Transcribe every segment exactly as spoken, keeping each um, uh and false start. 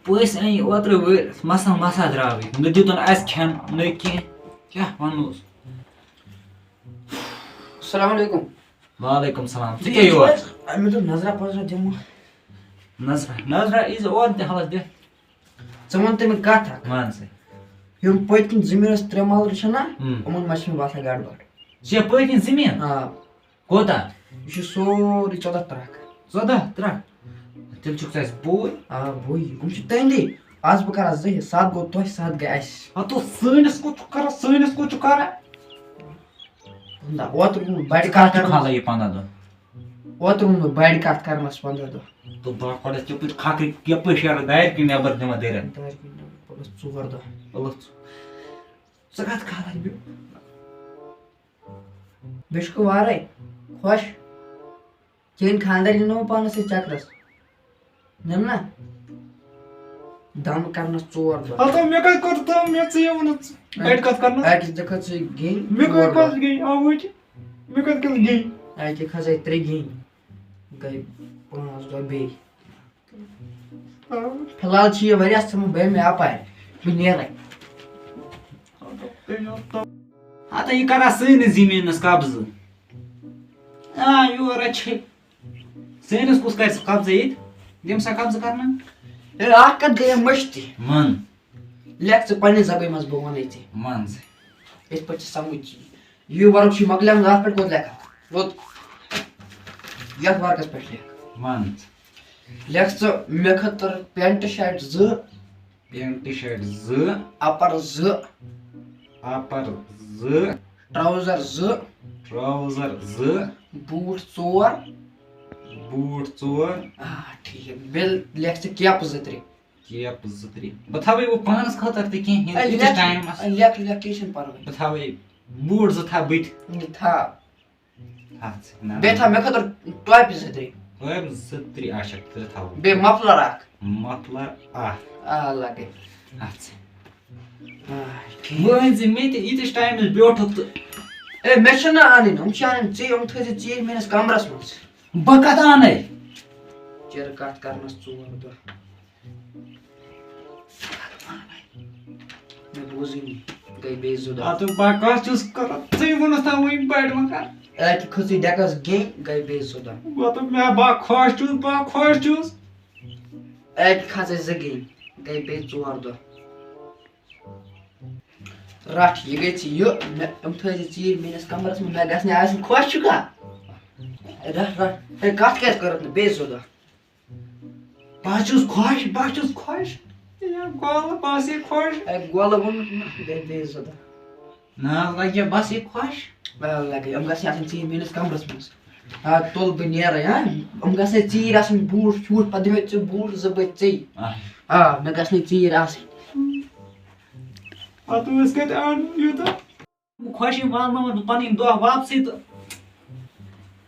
پٔژھۍ أنۍ اوترٕ وٲلۍ، مسا مسا درٛاو یہِ۔ نہ دیُتُن اَسہِ کھٮ۪ن، نہ کینٛہہ۔ کیٛاہ وَنوس؟ السلام علیکم۔ وعلیکم السلام۔ ژٕ کیٛاہ یور؟ اَمہِ دوٚپ نظرا پنٛزرا دِمو۔ نظرا، نظرا یی زِ اورٕ دِ حالَس دِ۔ ژٕ وَن تہٕ مےٚ کَتھ اَکھ۔ وَن سا۔ یِم پٔتۍ کِنۍ زٔمیٖنَس ترٛےٚ مَلرِ چھِنہ، ہُم۔ یِمَن منٛز چھِ مےٚ باسان گڑبڑ۔ ژےٚ پٔتۍ کِنۍ زٔمیٖن؟ آ۔ کوتاہ؟ یہِ چھُ سورُے ژۄداہ ترٛکھ۔ ژۄداہ ترٛکھ؟ تیٚلہِ چھُکھ ژٕ اَسہِ بوے۔ آ، بوے۔ یِم چھِ تُہٕنٛدی۔ آز بہٕ کَرٕ اَتھ زٕ حِصہٕ، سَتھ گوٚو تۄہہِ، سَتھ گٔے اَسہِ۔ ہَتو سٲنِس کوٚت چھُکھ کَران، سٲنِس کوٚت چھُکھ کَران؟ پنٛداہ۔ اوترٕ ووٚن بہٕ بَڑِ ژٕ کَتھ کَتھ چھُکھ کَرُن۔ کھالان یہِ پنٛداہ دۄہ؟ اوترٕ ووٚن مےٚ بَڑِ کَتھ کَرنَس پنٛداہ دۄہ۔ تہٕ بہٕ کھۄڈَس یَپٲرۍ کھَکھٕرۍ، یَپٲرۍ شیرٕ دارِ کِنۍ نٮ۪بَر دِوان دٔرِن۔ دارِ کِنۍ نٮ۪بَر، پَلَس ژور دۄہ۔ پَلَس ژور۔ ژٕ کَتھ کھالان بیٚیہِ؟ بیٚیہِ چھُکھ وارَے خۄش۔ چٲنۍ خانٛدارِنۍ نِمو پانَس سۭتۍ چکرس۔ نِم نا؟ دم کرنس ژور دۄہ۔ ہتو، مےٚ کتہِ کوٚر دم؟ مےٚ ژٕ یہِ ووٚنُتھ ژٕ۔ اَکہِ، بڑِ کتھ کرنس؟ اَکہِ دۄہ کھٔژ ژٕ گِنٛدۍ مےٚ کتہِ ژور کھٔژ دۄہ۔ گِنٛدۍ؟ آ، وٕچھ۔ مےٚ کتہِ کھٔژ گِنٛدۍ؟ اَکہِ دۄہ کھژے ترٛےٚ گِنٛدۍ۔ گٔے پانٛژھ دۄہ بیٚیہِ۔ آ۔ فی الحال چھِ یہِ واریاہ ژھٕنُن، بہٕ مےٚ اپارِ۔ بہٕ نیرے۔ ہتا، یہِ کرا سٲنِس زٔمیٖنس قبضہٕ؟ آ، یورٕ چھِ۔ سٲنِس کُس کَرِ سُہ قبضہٕ ییٚتہِ؟ دِم سا قبضہٕ کرنہٕ۔ ہے، اَکھ کَتھ گٔیَم مٔشتٕے۔ وَن۔ لیکھ ژٕ پنٛنہِ زبٲنۍ منٛز، بہٕ وَنَے ژےٚ۔ وَن ژٕ۔ یِتھ پٲٹھۍ ژےٚ سَمٕجھ یی۔ یہِ ورُق چھُے مۄکلیومُت، اَتھ پٮ۪ٹھ کوٚت لیکھکھ؟ ووت۔ یَتھ ورقَس پٮ۪ٹھ لیکھ۔ وَن ژٕ۔ لیکھ ژٕ مےٚ خٲطرٕ پینٹ شٲٹ زٕ۔ پینٹ شٲٹ زٕ۔ اَپر زٕ۔ اَپر زٕ۔ ٹراوزر زٕ۔ ٹراوزر زٕ۔ بوٗٹھ ژور۔ بوٗٹھ ژور۔ آ، ٹھیٖک۔ بیٚیہِ لیکھ ژٕ کیپہٕ زٕ ترٛےٚ۔ کیپہٕ زٕ ترٛےٚ۔ بہٕ تھاوَے وۄنۍ پانَس خٲطرٕ تہِ کینٛہہ اے، ییٖتِس لیکھ، ٹایمَس۔ اے، لیکھ، لیکھ، کینٛہہ چھُنہٕ پَرواے۔ بہٕ تھاوَے بوٗٹھ زٕ تھاو بٕتھِ۔ یہِ تھاو۔ اَتھ سۭتۍ نہ۔ بیٚیہِ تھاو مےٚ خٲطرٕ ٹوپہِ زٕ ترٛےٚ۔ ٹوپہِ زٕ ترٛےٚ، اچھا، ترٛےٚ تھاوو۔ بیٚیہِ مفلر اَکھ۔ مفلر اَکھ۔ آ، لَگے۔ اَتھ سۭتۍ۔ آ، ٹھیٖک۔ وۄنۍ ؤنۍ زِ مےٚ تہِ ییٖتِس ٹایمَس بیوٗٹھُکھ تہٕ۔ اے، مےٚ چھِنہٕ اَنٕنۍ، یِم چھِ اَنٕنۍ ژےٚ، یِم تھٲیزِ ژیٖرۍ میٛٲنِس کَمرَس منٛز۔ بہٕ کَتہِ اَنَے؟ چِرٕ کَتھ کَرنَس ژور دۄہ۔ مےٚ بوٗزٕے نہٕ، گٔے بیٚیہِ زٕ دۄہ۔ اَدٕ بہٕ کَتھ چھُس کَران؟ ژٕے ووٚنُتھ نا وۄنۍ بَڑِ مَکان۔ اَتہِ کھٔژٕے ڈٮ۪کَس گیٚنۍ، گٔے بیٚیہِ زٕ دۄہ۔ مطلب، مےٚ بہٕ خۄش چھُس، بہٕ خۄش چھُس۔ اَتہِ کھژٕے زٕ گیٚنۍ، گٔے بیٚیہِ ژور دۄہ۔ رَٹھ، یہِ گٔے ژےٚ یہِ، مےٚ، یِم تھٲیزِ ژیٖرۍ میٛٲنِس کَمرَس منٛز، مےٚ گژھِ نہٕ آسٕنۍ خۄش چھُکھا؟ رَٹھ، رَٹھ، ہے، کَتھ کیٛازِ کٔرٕتھ نہٕ بیٚیہِ زٕ دۄہ؟ بہٕ حظ چھُس خۄش، بہٕ حظ چھُس خۄش۔ ہے گولہٕ، بہٕ حظ چھُس خۄش۔ ہے گولہٕ ووٚنُتھ نہ، بیٚیہِ، بیٚیہِ زٕ دۄہ۔ نہ حظ لگہِ بس یہِ خۄش۔ نہ حظ لگہِ، یِم گژھِ آسٕنۍ ژیٖرۍ میٛٲنِس کمرس منٛز۔ آ، تُل بہٕ نیرے، ہا؟ یِم گژھِ ژیٖرۍ آسٕنۍ بوٗٹھ شوٗٹھ، پتہٕ دِمے ژےٚ بوٗٹھ زٕ بٔتۍ ژےٚ۔ آ۔ آ، مےٚ گژھِ نہٕ ژیٖرۍ آسٕنۍ۔ پتہٕ ٲسۍ کتہِ اَنُن یوٗتاہ؟ خۄشی والناوان بہٕ پنٕنۍ دۄہ واپسٕے تہٕ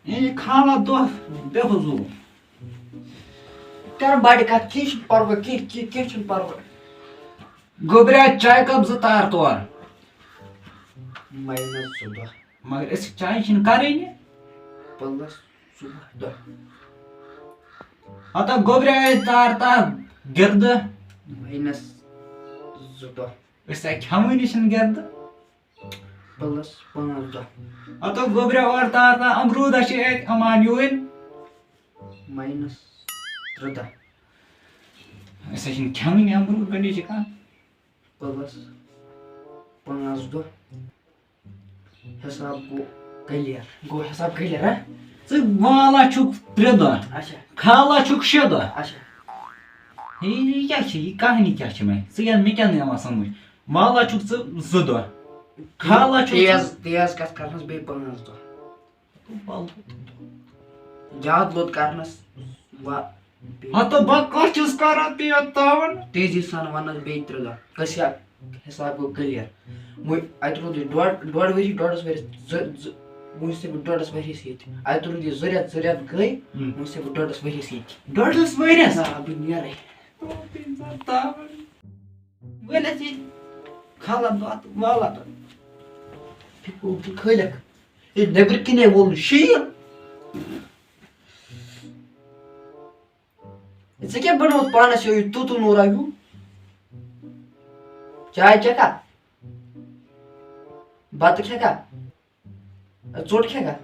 یہِ کھالان دۄہ بے فضوٗل۔ کر بڑِ کتھ، کینٛہہ چھُنہٕ پرواے، کینٛہہ، کینٛہہ، کینٛہہ چھُنہٕ پرواے۔ گوٚبریا، چایہِ کپ زٕ تار تور۔ ماینس ژۄداہ۔ مگر أسۍ چایہِ چھِنہٕ کرٲنی۔ پلس ژۄداہ۔ ہتا گوٚبریا، تار تار گردٕ۔ ماینس زٕ دۄہ۔ أسۍ ہا کھٮ۪وٲنی چھِنہٕ گردٕ۔ پلس پانٛژھ دۄہ۔ ہتو گوٚبریا، اورٕ تار تار، امروٗدا چھِ اَتہِ اَمان یوٗرۍ۔ ماینس ترٛۆداہ۔ أسۍ ہا چھِنہٕ کھٮ۪وٲنی امروٗد، گنڈی چھِ کانٛہہ۔ پلس پانٛژھ دۄہ۔ حساب گوٚو clear۔ گوٚو حساب clear، ہا؟ ژٕ والا چھُکھ ترٛےٚ دۄہ۔ اچھا۔ کھالا چھُکھ شےٚ دۄہ۔ اچھا۔ ہے، یہِ کیٛاہ چھِ؟ یہِ کہانی کیٛاہ چھِ مےٚ؟ ژٕ کیٛاہ، مےٚ کیٛاہ نہٕ یِوان سمجھ؟ والا چھُکھ ژٕ زٕ دۄہ۔ کھالا چھُکھ ژٕ تیز، تیز کتھ کرنس بیٚیہِ پانٛژھ دۄہ۔ زیادٕ لوٚت کرنس وا-، ہتو بہٕ کتھ چھُس کران تیز تاوان؟ تیزی سان ونس بیٚیہِ ترٛےٚ دۄہ۔ کٲنٛسہِ حساب گوٚو clear۔ وۄنۍ اتہِ روٗد یہِ ڈۄڈ، ڈۄڈ ؤری، ڈۄڈس ؤرِیس، زٕ، زٕ، وۄنۍ چھُسے بہٕ ڈۄڈس ؤرِیس ییٚتہِ۔ اتہِ روٗد یہِ زٕ رٮ۪تھ، زٕ رٮ۪تھ گٔے، ہُم۔ وۄنۍ چھُسے بہٕ ڈۄڈس ؤرِیس ییٚتہِ۔ ڈۄڈس ؤرِیس؟ آ، بہٕ نیرے۔ ؤلِتھ یہِ کھلان دۄد، والان دۄد۔ فِکو تہٕ کھٲلِکھ۔ یہِ نیٚبرۍ کِنے وول نہٕ شیٖن۔ ژےٚ کیٛاہ بنووُتھ پانس یہِ توٗتوٗ نوٗرا ہیوٗ؟ چاے چٮ۪کھا؟ بتہٕ کھٮ۪کھا؟ ژوٚٹ کھٮ۪کھا؟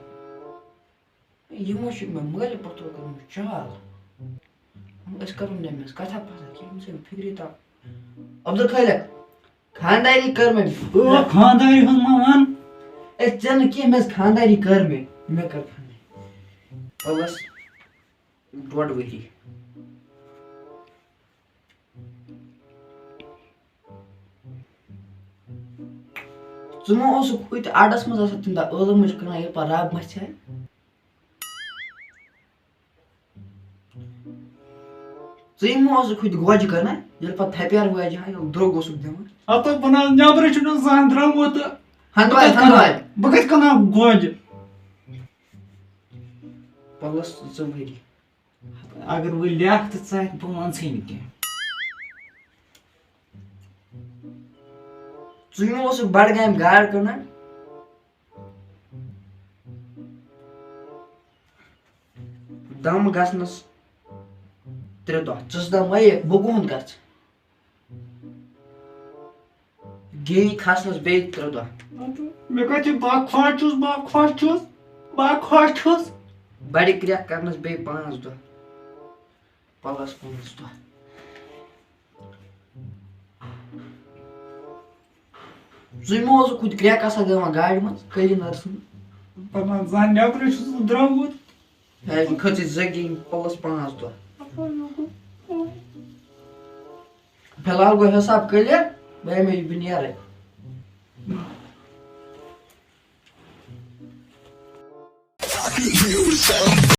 یِمو چھِ مےٚ مٲلۍ پتھر کوٚرمُت چال۔ أسۍ کرو نہٕ أمِس کتھا پتھا کینٛہہ، أمِس چھَنہٕ فِکرِ تام۔ عبدالخالق، خانداری کٔر مےٚ۔ خانداری ہُنٛد ما وَن؟ اے، ژےٚ نہٕ کینٛہہ، مےٚ ٲس خانداری کٔر مےٚ۔ مےٚ کٔر خانداری۔ بس ڈۄڈ ؤری۔ ژٕ ما اوسُکھ ہُتہِ اَڈَس منٛز آسان تَمہِ دۄہ ٲلوٕ مٔجۍ کٕنان، ییٚلہِ پَتہٕ رَب مَژھِ ہا؟ ژٕے ما اوسُکھ ہُتہِ گوجہِ کٕنان، ییٚلہِ پَتہٕ تھپیار وٲجہِ ہا، ییٚلہِ درٛوگ اوسُکھ دِوان؟ ہتو بہٕ نہ حظ، نٮ۪برٕ چھُنہٕ زانٛہہ درٛامُت تہٕ ہندوارِ، بہٕ کتہِ کٕنہٕ، ہندوارِ۔ بہٕ کتہِ کٕنہٕ گوجہِ؟ پلس زٕ ؤری۔ اگر وۄنۍ لیکھ تہٕ ژٕ، بہٕ وَنسٕے نہٕ کینٛہہ۔ ژٕ ما اوسُکھ بڈگامہِ گاڈٕ کٕنان؟ دم گژھنس ترٛےٚ دۄہ۔ ژٕ ٲسکھ دپان، مےٚ بہٕ کُہُنٛد گژھٕ؟ گیٚنۍ کھسنس بیٚیہِ ترٛےٚ دۄہ۔ مےٚ کتہِ چھِ، بہٕ خۄش چھُس، بہٕ خۄش چھُس، بہٕ خۄش چھُس۔ بڑِ کرٛٮ۪کھ کرنس بیٚیہِ پانٛژھ دۄہ۔ پلس پانٛژھ دۄہ۔ ژٕ مہ اوسُکھ کُنہِ کرٛٮ۪کھ آسان دِوان گاڑِ منٛز، کٔلی نرسن۔ دپان زن نیبرٕ چھُس نہٕ درٛامُت۔ ہے، بہٕ کھٔژٕے زگی پلس پانٛژھ دۄہ۔ فی الحال گوٚو حساب clear، بہٕ یِمے، بہٕ نیرے۔